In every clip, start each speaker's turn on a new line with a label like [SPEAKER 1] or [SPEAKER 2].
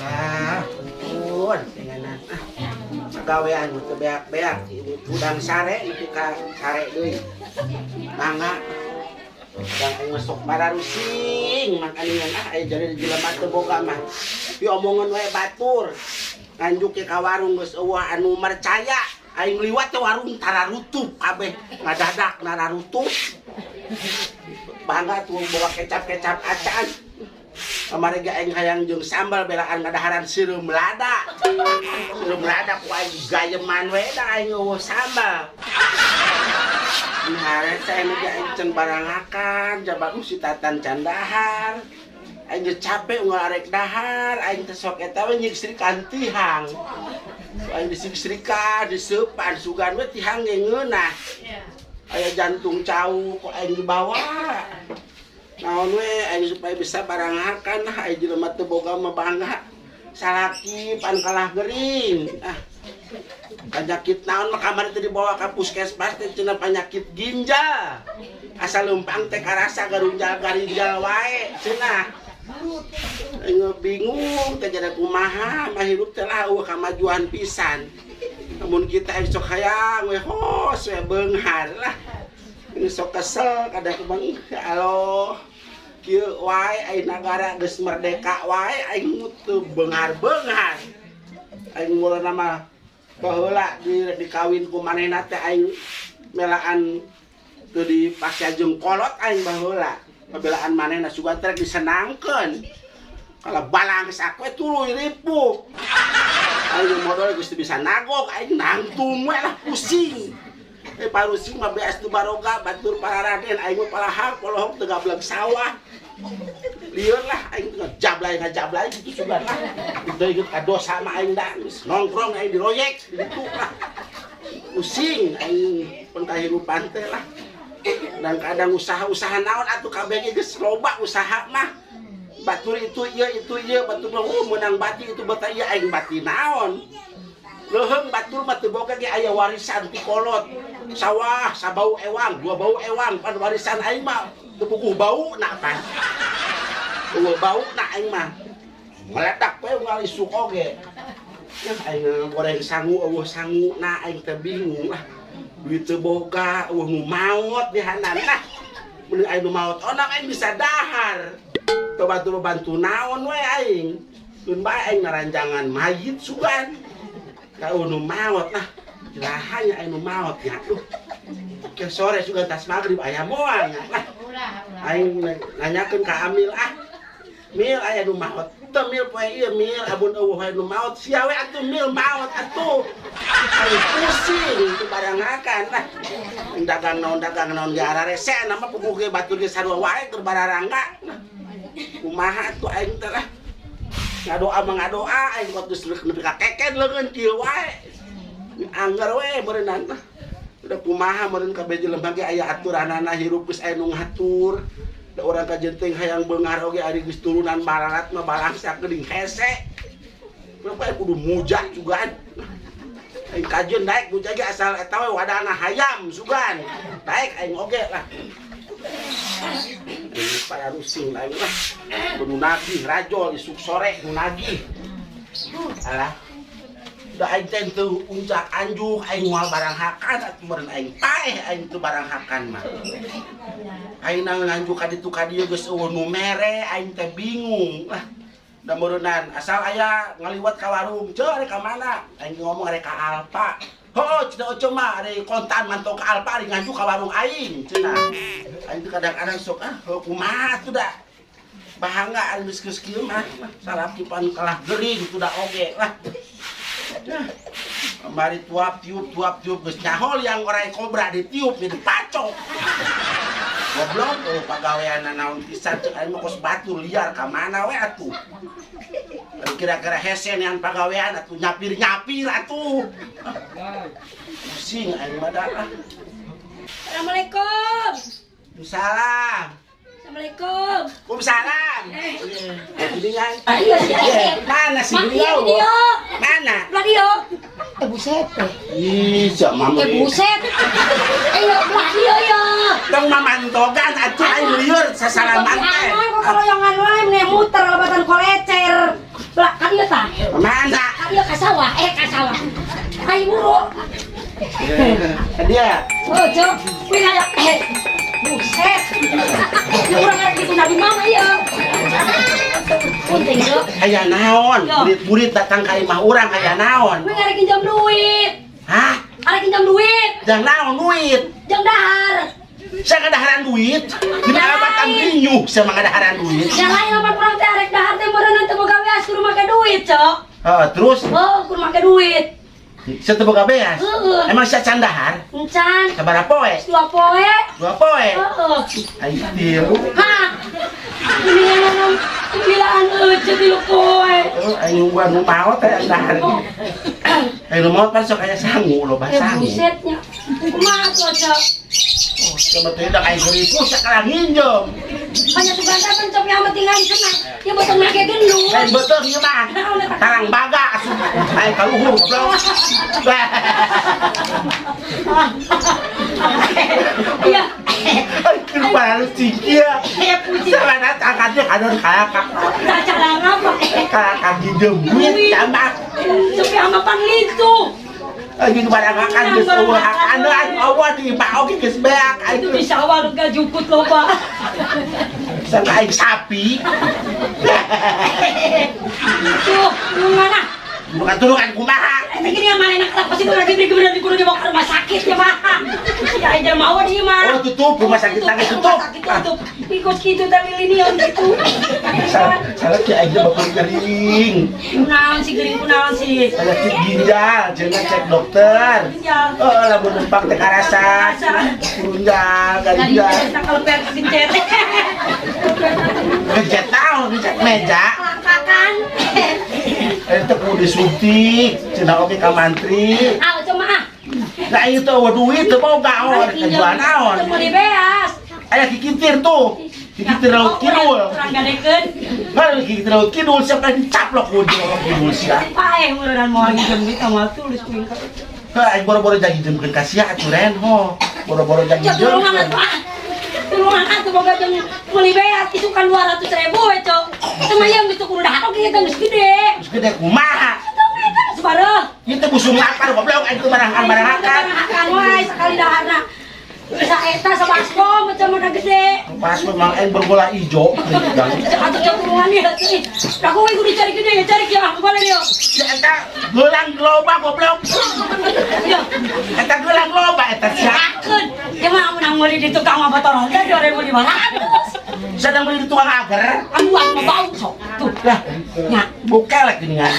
[SPEAKER 1] Alah, pun dengan pagawean mah teu beak-beak, udang sare nepi ka sare deui. Mangga. Dan aing mah sok pararusing makaningan ah aya jadi jelema teu boga mah. Diomongan wae batur. Nganjuk ke ka warung geus eueuh anu mercaya. Aing liwat teh warung tararutup kabeh, ngadadak nararutup. Bangga tuh bawa kecap-kecap acan. Kamari ge aing hayang jeung sambal belaan ngadaharan sireum lada. Sireum lada ku aing gayeman we da aing eueuh sambal. Ini hareta aing ge aing can barangakan, jabat si Tatan can dahar. Aing geus capek unggal arek dahar, aing teh sok eta we nyiksrikan tihang. Aing disiksrikan, diseupan, sugan we tihang ge ngeunah. Aya jantung cau ku aing dibawa. Naon we aing supaya bisa barangakan lah aing jelema teu boga mah bangga. Salaki pan kalah gering. Ah. Penyakit naon mah kamari teh dibawa ka puskesmas teh cenah penyakit ginjal. Asa leumpang teh karasa garunjal garinjal wae cenah. Aing bingung teh jadi kumaha mah hirup teh lah eueuh kamajuan pisan. Namun kita aing sok hayang we hos we beunghar lah. Ini sok kesel kadang bang ya Allah. Kieu wae aing nagara geus merdeka wae aing teu beunghar-beunghar. Aing mulana mah baheula di dikawin ku manehna teh aing melaan teu dipaksa jeung kolot aing baheula. Pabelaan manehna sugan teh disenangkeun. Kalau balang geus aku tuluy ripuh. Aing modal geus teu bisa nagok aing nangtung we lah pusing. Parusing mah beas teu baroga batur pararaden aing mah palahak polohok teu gableg sawah. Lieur lah aing teu ngajablay ngajablay gitu sugan lah. Teu inget ka dosa mah aing da geus nongkrong aing diroyek di ditu lah. Pusing aing pun kahirupan teh lah. Dan kadang usaha-usaha naon atuh kabeh ge geus loba usaha mah. Batur itu ieu batur mah meunang bati itu bata ieu aing bati naon. Leuheung batur mah teu boga ge aya warisan ti kolot. Sawah sabau ewang, dua bau ewang pan warisan aing mah teu puguh bau na pan. Eueuh bau na aing mah. Ngeledak we unggal isuk oge. Ya aing goreng sangu eueuh sangu na aing teh bingung lah. Duit teu boga eueuh nu maot dihanan lah. Mun aing nu maot onang aing bisa dahar. Teu bantu bantu naon we aing. Keun bae aing naranjangan mayit sugan. Ka nu maot lah. Jelahanya aing nu maot nya. Duh. Ke sore sugan tas magrib aya moal nya lah. Aing nanyakeun ka Amil ah. Mil aya nu maot. Teu mil poe ieu mil abun eueuh wae nu maot. Sia we atuh mil maot atuh. Aing pusing teu barangakan lah. Dagang naon ge ararese na mah puguh ge batur ge sarua wae keur bararangga. Kumaha atuh aing teh lah. Ngadoa mah ngadoa aing kok geus nepi ka keken leungeun kieu wae. Angger we meureunnan teh. Udah kumaha meureun kabeh jelema ge aya aturanana hirup geus aya nu ngatur. Da urang kajenting hayang beunghar oge ari geus turunan bararat mah balangsa geuning hese. Kenapa kudu muja sugan? Aing kajeun daek muja ge asal eta we wadana hayam sugan. Daek aing oge lah. Aing para rusing aing lah. Kudu nagih rajol isuk sore nu nagih. Alah. Da aing teh teu uncak anjuk aing moal barang hakan atuh meureun aing paeh aing teu barang hakan mah. Aing nang nganjuk ka ditu ka dieu geus eueuh nu mere aing teh bingung lah. Da meureunan asal aya ngaliwat ka warung, "Ceu arek ka mana?" Aing ngomong arek ka Alfa. Heuh cenah Oce mah ari kontan mantau ka Alfa ari nganjuk ka warung aing cenah. Aing teh kadang-kadang sok ah heuh kumaha atuh da. Bahangga ari geus geus kieu mah salaki pan kalah gering tuh da oge lah. Nah, mari tuap tiup geus nyaho yang orai kobra ditiup jadi pacok. Goblok eueuh pagaweanna naon pisan ceuk aing mah kos batu liar ka mana we atuh. Kira-kira hese nean pagawean atuh nyapir-nyapir atuh. Pusing aing mah dah.
[SPEAKER 2] Assalamualaikum.
[SPEAKER 1] Salam.
[SPEAKER 2] Assalamualaikum.
[SPEAKER 1] Waalaikumsalam. Ini kan. Mana sih
[SPEAKER 2] Mak,
[SPEAKER 1] beliau?
[SPEAKER 2] iya, dia.
[SPEAKER 1] Mana?
[SPEAKER 2] Belah dia. Eh buset teh.
[SPEAKER 1] Ih, jak mama.
[SPEAKER 2] Eh buset. Eh ya belah dia ya.
[SPEAKER 1] Tong mamantogan atuh aing. nu lieur sasalaman teh.
[SPEAKER 2] Anu koloyongan wae mene muter lebatan kolecer. Lah ka dieu tah.
[SPEAKER 1] Mana?
[SPEAKER 2] Ka dieu ka sawah, ka sawah. Ai buru.
[SPEAKER 1] Dia.
[SPEAKER 2] Oh, Cok. Wih aya. Buset. Ya urang arek ditunda di mana ieu? Punting, Cok.
[SPEAKER 1] Aya naon? Burit-burit datang ka imah urang aya naon?
[SPEAKER 2] Wih arek nginjam duit.
[SPEAKER 1] Hah?
[SPEAKER 2] Arek nginjam duit.
[SPEAKER 1] Jang naon duit?
[SPEAKER 2] Jang dahar.
[SPEAKER 1] Saya ngadaharan duit. Di malabatan rinyuh saya ngadaharan duit.
[SPEAKER 2] Yang lain apa kurang teh arek dahar teh meureun teu boga beas kudu make duit, Cok.
[SPEAKER 1] Heeh, terus
[SPEAKER 2] Oh, kudu make duit.
[SPEAKER 1] saya teu boga beas.
[SPEAKER 2] Heeh.
[SPEAKER 1] Emang saya can dahar?
[SPEAKER 2] Encan.
[SPEAKER 1] Sabaraha poe?
[SPEAKER 2] 2 poe.
[SPEAKER 1] 2 poe.
[SPEAKER 2] Heeh.
[SPEAKER 1] Ai tilu.
[SPEAKER 2] Hah? Ini ngomong gilaan eueuh 3 poe.
[SPEAKER 1] Oh, aing nungguan nu maot teh dahar. Aing nu maot pan sok aya sangu loba
[SPEAKER 2] Ya
[SPEAKER 1] sangu.
[SPEAKER 2] busetnya. Kumaha tuh, Cok?
[SPEAKER 1] Oh, sebetulnya aing ribu sekarang nginjem.
[SPEAKER 2] Hanya sugan teh pencop yang tinggal di sana. Ya botong make gendut.
[SPEAKER 1] Lain beuteung ieu mah. Tarang baga asup. Aing ka luhur goblok.
[SPEAKER 2] Iya.
[SPEAKER 1] Aing baru cingkia.
[SPEAKER 2] Ya puji.
[SPEAKER 1] Salah angkatnya kadon kayak
[SPEAKER 2] Tak cara apa?
[SPEAKER 1] kayak ginjem duit tambah.
[SPEAKER 2] Sampai sama panglitu.
[SPEAKER 1] Aing barang akan geus eueuh hakan aing eueuh di imah oge geus beak aing.
[SPEAKER 2] Itu di sawah lu gak jukut loba.
[SPEAKER 1] Sangka aing sapi.
[SPEAKER 2] Tuh, tulungan ah.
[SPEAKER 1] Bukan tulungan kumaha.
[SPEAKER 2] Eh, gini yang mana enak pasti gue lagi beri kebenaran kudu dibawa ke rumah sakit ya mah. Ya aja mau di mah.
[SPEAKER 1] Oh tutup rumah sakit tangga tutup.
[SPEAKER 2] Rumah sakit tutup. Ikut gitu tadi linion gitu.
[SPEAKER 1] Salah ki aing bakul gering.
[SPEAKER 2] Kunaon sih gering kunaon sih.
[SPEAKER 1] Penyakit ginjal, jangan cek dokter.
[SPEAKER 2] Ginjal.
[SPEAKER 1] Oh, lamun numpang teh karasa. Ginjal, ginjal.
[SPEAKER 2] Kalau per gencet.
[SPEAKER 1] Gencet naon, gencet meja.
[SPEAKER 2] Langkakan.
[SPEAKER 1] Itu kudu disuntik, cenah oge ka mantri.
[SPEAKER 2] Ah, cuma ah.
[SPEAKER 1] Nah ieu teh eueuh duit teu boga oh, kajual naon.
[SPEAKER 2] Teu meuli beas.
[SPEAKER 1] Aya kikintir tuh. Kikintir laut kidul.
[SPEAKER 2] Urang gadekeun.
[SPEAKER 1] Baru kikintir laut kidul siapa dicaplok ku di laut kidul sia.
[SPEAKER 2] Paeh meureun moal nginjem duit moal tulus kuing ka.
[SPEAKER 1] Heuh aing boro-boro jang nginjemkeun ka sia atuh Ren ho. Boro-boro jang
[SPEAKER 2] Ya tulungan
[SPEAKER 1] nginjemkeun.
[SPEAKER 2] atuh ah. Tulungan atuh boga jeung meuli beas itu kan 200.000 we, Cok. Itu mah yang geus kudu dahar oge eta geus gede.
[SPEAKER 1] Geus gede kumaha?
[SPEAKER 2] Sebareuh.
[SPEAKER 1] Ieu teh busung lapar goblok aing teh barang barang
[SPEAKER 2] Makan wae sekali daharna. Bisa eta sabaskom macam mana gede.
[SPEAKER 1] Pas memang aing berbola ijo.
[SPEAKER 2] Atuh cok tulungan ya atuh. Aku we kudu cari gede ya cari ya aku balik yo.
[SPEAKER 1] Ya eta geulang loba goblok.
[SPEAKER 2] Ya.
[SPEAKER 1] Eta geulang loba eta sia.
[SPEAKER 2] Yakeun. Ya mah menang meuli di tukang mah motor Honda 2.500.
[SPEAKER 1] Sedang beli di tukang agar.
[SPEAKER 2] Aduh aku mah bau sok. Tuh.
[SPEAKER 1] Lah,
[SPEAKER 2] Nya.
[SPEAKER 1] bukelek geuningan.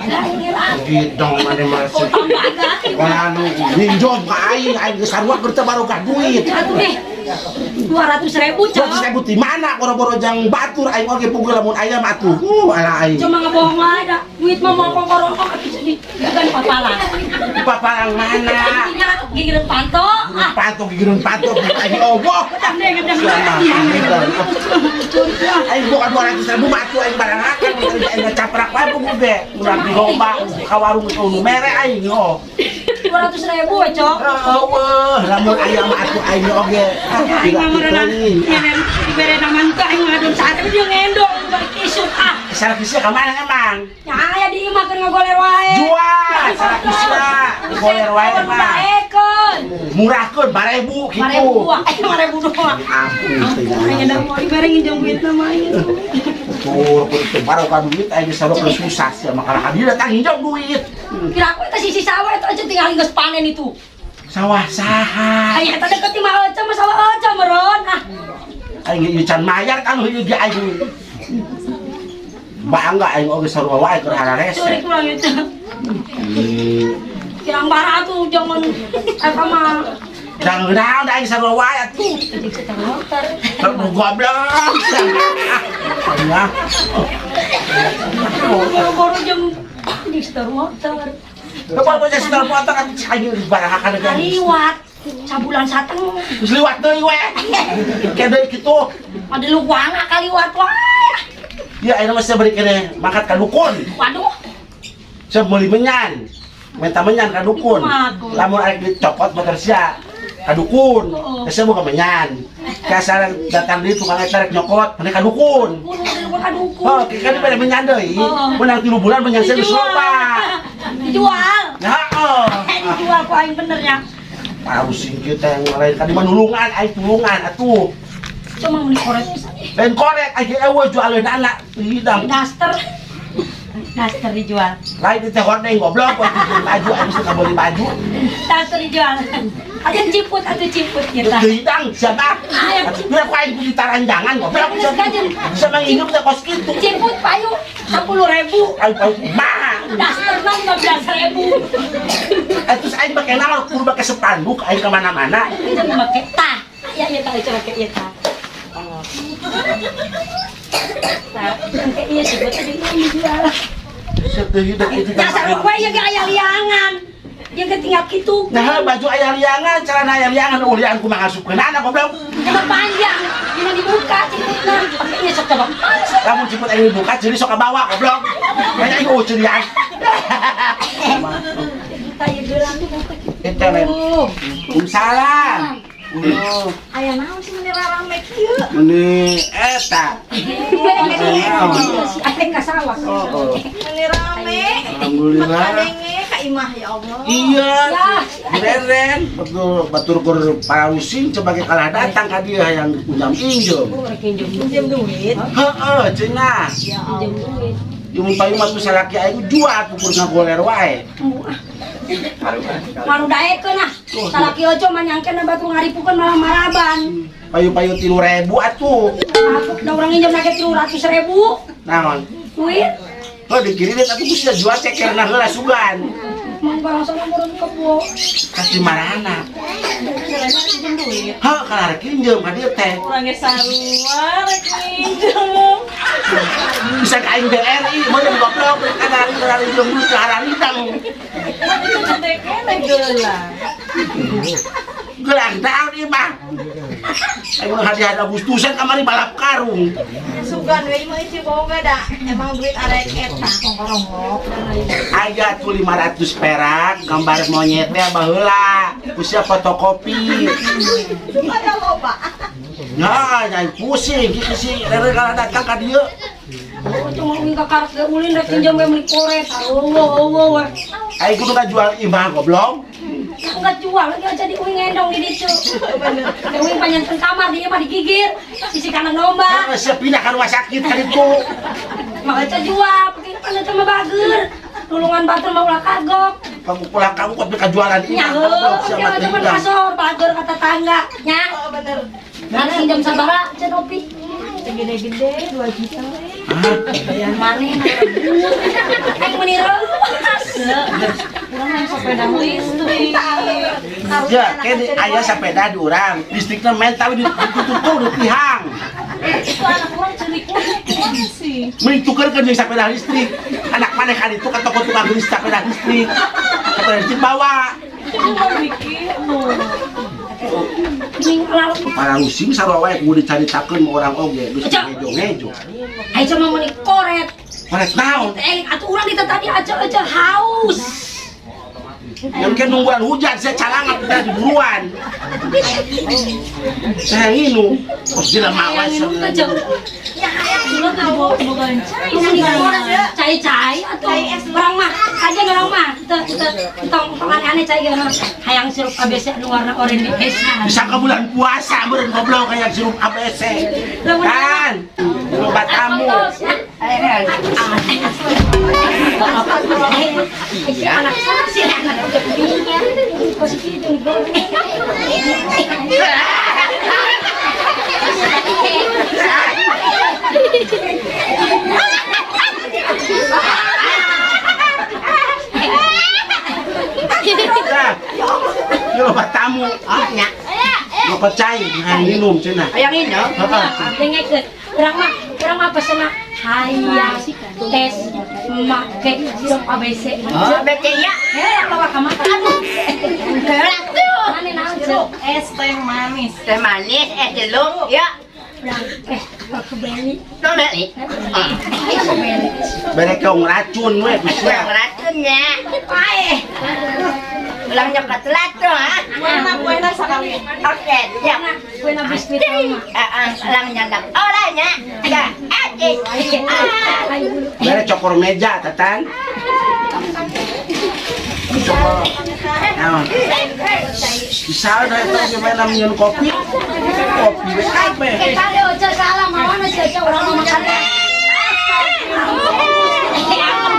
[SPEAKER 2] Lah ini lah.
[SPEAKER 1] Gidong mana masih.
[SPEAKER 2] Utang baga.
[SPEAKER 1] Anu, ninjom ka aing, aing geus sarua keur teu barokah duit.
[SPEAKER 2] Atuh nih. 200.000 cok.
[SPEAKER 1] 200.000 di mana boro-boro jang batur aing oge pukul lamun ayam atuh. Ala aing.
[SPEAKER 2] Cuma ngebohong wae dah. Duit mah mau kongkorongkong atuh jadi bukan papalang.
[SPEAKER 1] Papalang mana?
[SPEAKER 2] Intinya gigireun panto. Ah,
[SPEAKER 1] Panto gigireun panto aing ogoh.
[SPEAKER 2] Gedang gedang.
[SPEAKER 1] Aing bukan 200.000 batu aing barang akan aing ngacaprak wae pukul ge. Urang di lomba ka warung nu mere aing oh.
[SPEAKER 2] 200.000 we, Cok.
[SPEAKER 1] Eueuh, lamun ayam atuh aing oge.
[SPEAKER 2] Aing mah meureunan dibere nama teu aing ngadon sare dia ngendong balik isuk ah.
[SPEAKER 1] Salah kisah ka mana emang?
[SPEAKER 2] Ya aya di imah keur ngagoler wae.
[SPEAKER 1] Jual, salah kisah. Goler wae mah.
[SPEAKER 2] Daekeun.
[SPEAKER 1] Murahkeun 1000 kitu.
[SPEAKER 2] 1000, 1000 doang.
[SPEAKER 1] Ampun
[SPEAKER 2] Aing da mau dibere nginjem duit mah aing.
[SPEAKER 1] Tuh, itu barokah duit aing sarua susah sia maka ka dia datang nginjem duit.
[SPEAKER 2] Kira aku eta sisi sawah eta aja tinggal geus panen itu.
[SPEAKER 1] Sawah saha?
[SPEAKER 2] Aing eta deket imah Oca mah sawah Oca meureun ah.
[SPEAKER 1] Aing ieu can mayar kan ieu ge aing. Bangga aing oge sarua wae keur hararese.
[SPEAKER 2] Curi kurang itu. Kirang bara atuh jangan eta mah.
[SPEAKER 1] Jangan naon aing sarua wae atuh.
[SPEAKER 2] Jadi kita motor.
[SPEAKER 1] Goblok. Ya.
[SPEAKER 2] Boro-boro jam di setor motor.
[SPEAKER 1] Bapak kok setor motor kan aing barang akan
[SPEAKER 2] Liwat sabulan satengah.
[SPEAKER 1] Terus liwat deui we. Ke deui kitu.
[SPEAKER 2] Ada luang kaliwat wae.
[SPEAKER 1] Ya ayeuna mah sia beri keneh mangkat ka dukun.
[SPEAKER 2] Waduh.
[SPEAKER 1] Sia meuli menyan. Minta menyan ka dukun. Lamun arek dicopot motor sia. Ka dukun. Geus boga menyan. Kasar datang di tukang eta rek nyokot, maneh ka dukun.
[SPEAKER 2] Kudu ka dukun.
[SPEAKER 1] Oh, kan dibere menyan deui. Menang 3 bulan menyan geus loba.
[SPEAKER 2] Dijual.
[SPEAKER 1] Heeh.
[SPEAKER 2] Dijual ku aing bener ya.
[SPEAKER 1] Parusing kieu teh yang lain kadi mah nulungan, aing tulungan atuh.
[SPEAKER 2] Cuma meuli koret pisan.
[SPEAKER 1] Lain korek aing eueuh jualeun anak hidang.
[SPEAKER 2] Daster. Daster dijual.
[SPEAKER 1] Lain teh hordeng goblok waktu baju aing geus beli baju.
[SPEAKER 2] Daster dijual. Aja ciput atuh ciput kita.
[SPEAKER 1] Hidang siapa? Atuh ku aing kudu taranjangan goblok. Sama nginum teh kos kitu.
[SPEAKER 2] Ciput payu 10.000.
[SPEAKER 1] Aing payu kumaha?
[SPEAKER 2] Dasterna 15.000.
[SPEAKER 1] Terus aing make naon kudu make sepanduk aing ka mana-mana.
[SPEAKER 2] Itu make tah. Ya ya tah coba ke ieu tah. Tah, ke ieu ciput tadi dijual.
[SPEAKER 1] Seteu hidang itu
[SPEAKER 2] Dasar kowe ieu ge aya liangan. Ieu ge tinggal kitu.
[SPEAKER 1] Nah, baju aya liangan, celana aya liangan, ulian kumaha ngasupkeun anak goblok.
[SPEAKER 2] Emang panjang, dina dibuka ciputna. Pake ieu sok coba.
[SPEAKER 1] Lamun ciput aing dibuka jadi sok kabawa goblok. Kayaknya aing eueuh cerian.
[SPEAKER 2] Kita ieu gelang dibuka kitu.
[SPEAKER 1] Eta lain. Waalaikumsalam.
[SPEAKER 3] Aya naon sih meni rarame kieu?
[SPEAKER 1] Meni eta.
[SPEAKER 2] Si Ateng ka sawah.
[SPEAKER 3] Meni rame.
[SPEAKER 1] Alhamdulillah.
[SPEAKER 3] Kadenge ka imah ya Allah.
[SPEAKER 1] Iya. Reren betul batur kur parusing sebagai kalah datang ka dieu hayang unjam injem.
[SPEAKER 3] Pinjam duit.
[SPEAKER 1] Heeh, cenah.
[SPEAKER 3] Ya Allah.
[SPEAKER 1] Ieu mun payu mah tuh salaki aing jual tukur ngagoler wae.
[SPEAKER 2] Maru daekeun ah. Salaki ojo mah nyangkeun batur ngaripukeun malah maraban.
[SPEAKER 1] Payu-payu 3.000 atuh.
[SPEAKER 2] Aku da urang nginjem lagi 300.000.
[SPEAKER 1] Naon?
[SPEAKER 2] Duit.
[SPEAKER 1] Oh dikirim atuh geus jual cekerna heula sugan.
[SPEAKER 2] Mang barang sana murun kebo.
[SPEAKER 1] Kasih marana.
[SPEAKER 3] Pinjam duit.
[SPEAKER 1] Heuh, kalah rek injem ka dieu teh.
[SPEAKER 3] Urang ge sarua rek minjem.
[SPEAKER 1] Bisa ka aing BRI, meureun goblok rek kada jeung duit ka hararitang.
[SPEAKER 3] Itu gede keneh gelang.
[SPEAKER 1] Gelang naon ieu mah? Aing mah hadiah Agustusan kamari balap karung.
[SPEAKER 3] Sugan we mah ieu boga da. Emang duit arek eta kongkorongok.
[SPEAKER 1] Aya tuh 500 perak gambar monyet teh baheula. Ku sia fotokopi.
[SPEAKER 3] Ada loba.
[SPEAKER 1] Nah, nyai pusing kitu sih rere kalah datang ka dieu.
[SPEAKER 2] Cuma uing ka karek ge ulin rek injem we meuli koret. Eueuh eueuh.
[SPEAKER 1] Aing kudu ngajual imah goblok.
[SPEAKER 2] Aku nggak jual lagi aja di uing ngendong di ditu. Uing panjantan kamar dia mah digigir, sisi kanan domba.
[SPEAKER 1] Heeh, sia pindah ka rumah sakit ka ditu.
[SPEAKER 2] Maka aja jual, pakai kan aja mah bager. Nulungan batur mah ulah kagok.
[SPEAKER 1] Kamu pulang kamu kok mereka jualan
[SPEAKER 2] Nya
[SPEAKER 1] imah goblok
[SPEAKER 2] heuh,
[SPEAKER 1] sia
[SPEAKER 2] dia
[SPEAKER 1] mah
[SPEAKER 2] mah
[SPEAKER 1] teu
[SPEAKER 2] cuman
[SPEAKER 1] hidang.
[SPEAKER 2] kasor bager ka tetangga. Nya.
[SPEAKER 3] Oh bener.
[SPEAKER 2] Mana injem sabaraha cenah Opi?
[SPEAKER 3] Segede-gede 2 juta.
[SPEAKER 1] Ah,
[SPEAKER 2] Maneh aing meuni reuas.
[SPEAKER 3] Urang yang sepeda listrik.
[SPEAKER 1] Ya, kene aya sepeda di urang, listrikna main tapi ditutup di tihang.
[SPEAKER 3] Itu anak urang ceurik kumaha sih?
[SPEAKER 1] Mending tukerkeun jeung sepeda listrik. Anak maneh ka ditu ka toko tukang beli sepeda listrik. Sepeda listrik bawa.
[SPEAKER 3] Cuma mikir nu.
[SPEAKER 2] Ning lalu
[SPEAKER 1] Para rusing sarua wae kudu dicaritakeun ma urang oge, geus ngejo-ngejo.
[SPEAKER 2] aing cuma meuni koret.
[SPEAKER 1] Koret naon?
[SPEAKER 2] Eling atuh urang di tadi aja-aja haus.
[SPEAKER 1] Yang kan nungguan hujan, saya calangan kita di buruan. Saya nginu, kos jelema wae.
[SPEAKER 2] Hayang minum teh jauh.
[SPEAKER 3] Ya hayang dulu tahu bukan cai.
[SPEAKER 2] Meni koret cai-cai atuh urang mah aja urang mah teu teu tong tong aneh-aneh cai ge hayang sirup ABC anu warna oranye di esa.
[SPEAKER 1] Bisa ke bulan puasa meureun goblok kayak sirup ABC. Kan, loba tamu.
[SPEAKER 2] Anak sih anak posisi itu.
[SPEAKER 1] Nah, loba tamu.
[SPEAKER 4] Ah, nya.
[SPEAKER 1] Loba cai, hayang minum cenah.
[SPEAKER 4] Hayang minum.
[SPEAKER 1] Heeh.
[SPEAKER 2] Dengekeun. Urang mah pesenna hayang tes make sirup ABC.
[SPEAKER 4] Oh, ABC ya.
[SPEAKER 2] Eh, lawa ka mata. Aduh.
[SPEAKER 4] Kerak tuh.
[SPEAKER 2] Mane naon ceu?
[SPEAKER 3] Es teh manis.
[SPEAKER 4] Teh manis, es jeluk, ya.
[SPEAKER 2] Urang aku beli.
[SPEAKER 4] Tuh beli. Ah,
[SPEAKER 2] Ayo beli.
[SPEAKER 1] Bere keong racun we
[SPEAKER 4] kurang
[SPEAKER 1] bisa.
[SPEAKER 4] racunnya.
[SPEAKER 2] Pae.
[SPEAKER 4] Ulang nyokot telat tuh, ha?
[SPEAKER 3] Kuena sekali.
[SPEAKER 4] Oke, siap.
[SPEAKER 2] Kue na biskuit mah.
[SPEAKER 4] Ulang nyandak. Olahnya. Ya, oke.
[SPEAKER 1] Mere cokor meja tatan. Cokor. Naon? Bisa udah itu gimana minum kopi? Kopi we kabeh.
[SPEAKER 2] Kade Oce salah mawana si Oce urang mah makan.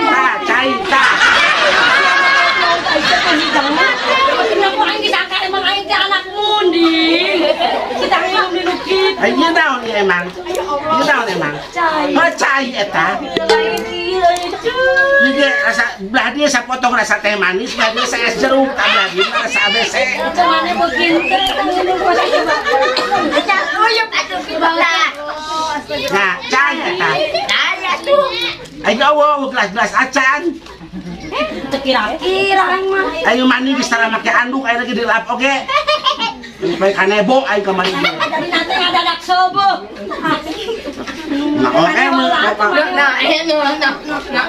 [SPEAKER 1] Tah, cai tah.
[SPEAKER 2] Kenapa aing disangka emang aing teh anak munding. Kita minum di nu kitu.
[SPEAKER 1] Ieu naon ieu emang? Ieu naon emang?
[SPEAKER 2] Cai.
[SPEAKER 1] Oh, cai eta. Jadi rasa belah dia sapotong rasa teh manis, belah dia es jeruk, tah belah dia rasa ABC.
[SPEAKER 2] Oce mana beginter eta minum kos coba.
[SPEAKER 4] Aca uyup atuh kita.
[SPEAKER 1] Nah, cai eta.
[SPEAKER 4] Saya tuh.
[SPEAKER 1] Ayo eueuh gelas-gelas acan.
[SPEAKER 2] Teu kira-kira aing mah.
[SPEAKER 1] Ayo mandi geus tara make anduk, ayo lagi dilap oge. Baik kanebo aing kamari.
[SPEAKER 2] Dari nanti ngadadak sobo.
[SPEAKER 1] Nah, oke mah.
[SPEAKER 4] Nah, ini nah, nah, nah.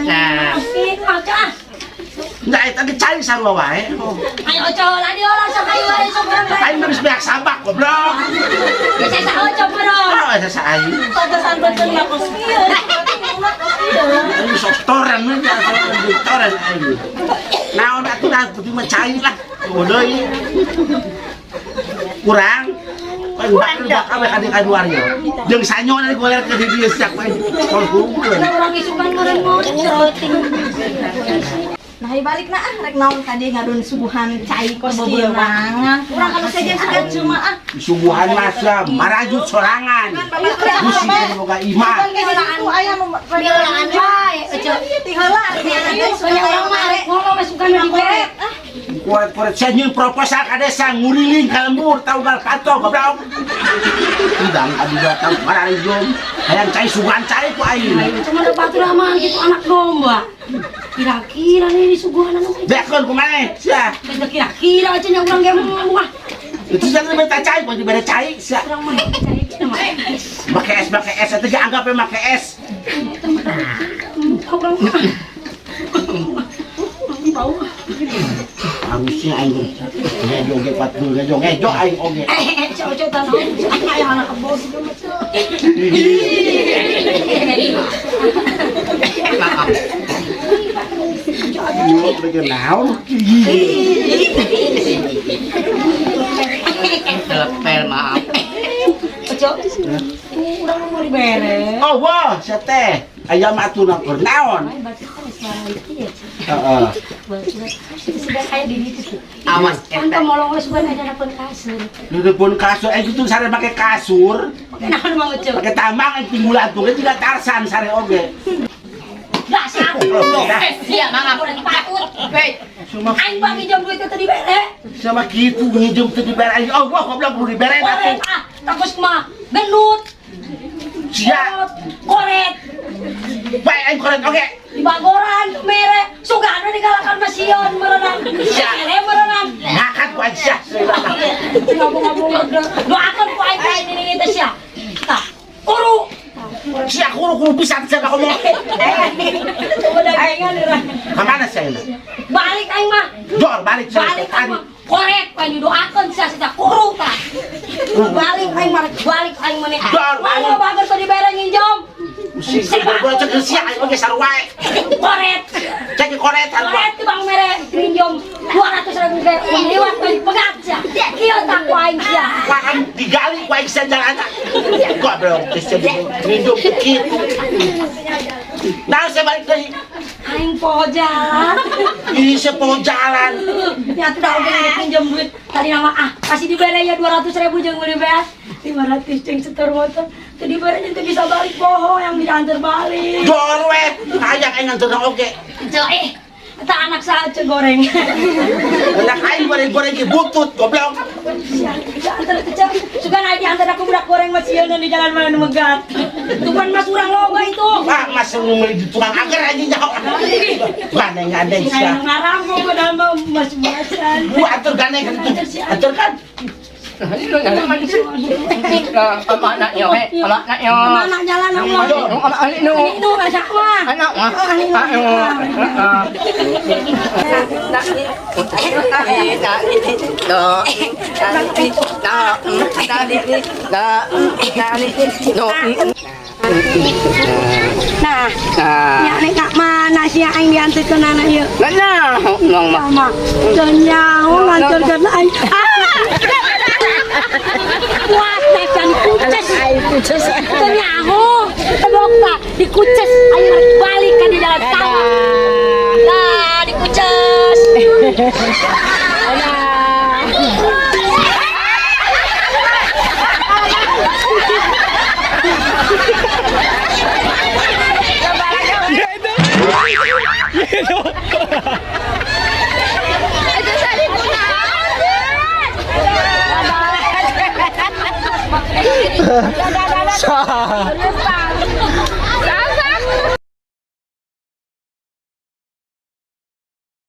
[SPEAKER 4] Nah.
[SPEAKER 1] Enggak, eta ge cai sarua wae.
[SPEAKER 2] Ayo Oce lah di olah sok ayo wae sok urang bae.
[SPEAKER 1] Aing mah geus beak sabak goblok.
[SPEAKER 2] Bisa sa Oce meureun.
[SPEAKER 1] Oh, eta sa aing.
[SPEAKER 3] Pantesan betul lah kos kieu.
[SPEAKER 1] Aing sok toren we, toren aing. Naon atuh dah penting mah cai lah. Eueuh deui. Kurang. Kurang bakal we ka dieu ka luar ye. Jeung sanyo dari goler ke dieu siak we. Kolhungkeun.
[SPEAKER 2] Urang isukan meureun mau ceroting.
[SPEAKER 3] Nah, balik na ah, rek naon tadi ngadun suguhan cai kos kieu mah. Urang kalau saja sugan cuma ah.
[SPEAKER 1] Suguhan mah sia marajut sorangan. Gusi boga imah.
[SPEAKER 3] Aya nu
[SPEAKER 2] Biolaan wae Oce.
[SPEAKER 3] ti heula artiana teh
[SPEAKER 2] Soalnya urang mah arek ngomong mah sugan dibere.
[SPEAKER 1] Kuret-kuret saya nyieun proposal ka desa nguriling ka lembur tau gal kato goblok. Udang adu datang mararijum hayang cai suguhan cai ku aing.
[SPEAKER 2] Cuma ada batur mah gitu anak domba. Kira-kira nih disuguhan anu.
[SPEAKER 1] Bekeun kumaha sia.
[SPEAKER 2] Beda kira-kira aja nya urang ge mah.
[SPEAKER 1] Itu jangan minta cai, kok dibere cai sia.
[SPEAKER 2] Urang mah cai mah.
[SPEAKER 1] Make es eta ge anggap we make es.
[SPEAKER 2] Urang mah. Bau.
[SPEAKER 1] Harusnya aing ngejo ge patul ngejo ngejo aing oge.
[SPEAKER 2] Oce tanah. Ayo anak kebo juga mah.
[SPEAKER 1] Maaf. Yo bege naon?
[SPEAKER 4] Telepel maaf.
[SPEAKER 2] Oce, urang mau dibere.
[SPEAKER 1] Oh wah, sia teh. Aya mah atuh na keur naon? Heeh.
[SPEAKER 4] Awas
[SPEAKER 2] Kan molong we sugan aya dapun kasur.
[SPEAKER 1] Dudupun kasur, itu sare make kasur.
[SPEAKER 2] Make naon mang Oce?
[SPEAKER 1] Make tambang aing pinggulan tuh juga Tarsan sare oge.
[SPEAKER 2] Dasar.
[SPEAKER 4] Iya, maaf.
[SPEAKER 2] Patut.
[SPEAKER 4] Hei,
[SPEAKER 2] Aing bang nginjem duit teh dibere.
[SPEAKER 1] Sama gitu nginjem teu dibere aing. Oh, wah goblok kudu dibere
[SPEAKER 2] Koret
[SPEAKER 1] atuh.
[SPEAKER 2] ah, takos mah gendut.
[SPEAKER 1] Sia,
[SPEAKER 2] Koret.
[SPEAKER 1] bae aing koret oge.
[SPEAKER 2] Di Bagoran mere sugana digalakan mah sion merenang.
[SPEAKER 1] Sia.
[SPEAKER 2] Mere merenang.
[SPEAKER 1] Ngakat ku aing sia.
[SPEAKER 2] Ngomong-ngomong doakan ku aing teh ini teh sia. Tah, kuru.
[SPEAKER 1] Sia kuru-kuru pisan sia ngomong.
[SPEAKER 2] Coba dagangan urang.
[SPEAKER 1] Ka mana sia ini?
[SPEAKER 2] Balik aing mah.
[SPEAKER 1] Jor balik sia.
[SPEAKER 2] Balik aing mah. Korek ku aing didoakeun sia sia kuru tah. Balik aing mah, balik aing mah.
[SPEAKER 1] Jor, balik.
[SPEAKER 2] Mau bager teh dibere nginjem.
[SPEAKER 1] Usih gua cek sia aing oge sarua.
[SPEAKER 2] Koret.
[SPEAKER 1] Cek koret sarua.
[SPEAKER 2] Koret tuh bang mere nginjem 200.000 ge liwat aing pegat sia. Kieu tah ku aing sia.
[SPEAKER 1] Wah, kan digali ku aing sia jalan. Goblok geus sia nginjem kitu. Nah, saya balik deui.
[SPEAKER 2] Aing poho jalan.
[SPEAKER 1] Ih, sia poho jalan.
[SPEAKER 2] Ya tuh dah oge pinjam duit. Tadi nama ah kasih dibere ya 200.000 jeung beli beas. 500 jeung setor motor. Teu dibere jeung teu bisa balik poho yang diantar balik.
[SPEAKER 1] Jor we, hayang aing nganter oge.
[SPEAKER 2] Cek eh eta anak saha cek goreng.
[SPEAKER 1] Anak aing goreng-goreng ge butut goblok.
[SPEAKER 2] Diantar cek. Sugan aing diantar aku budak goreng mah sieun di jalan mana nu megat. Tuban mas urang loba itu.
[SPEAKER 1] Wah, mas meuli di tukang agar anjing jauh. Gandeng gandeng
[SPEAKER 2] Ayo
[SPEAKER 1] sia.
[SPEAKER 2] ngarampok padahal mah mas-masan.
[SPEAKER 1] Bu atur gandeng kan itu. Atur kan.
[SPEAKER 2] Mana jalan Allah. Itu asak mah. Nah, ya nek kak mana sih aing diantarkeun anak ieu? Sama. Teu nyaho nganterkeun aing. Ah! Puas nacan kuces. Kuces. Teu nyaho. Tebok tah dikuces aing rek balik ka di jalan sawah. Lah dikuces.
[SPEAKER 5] Sa.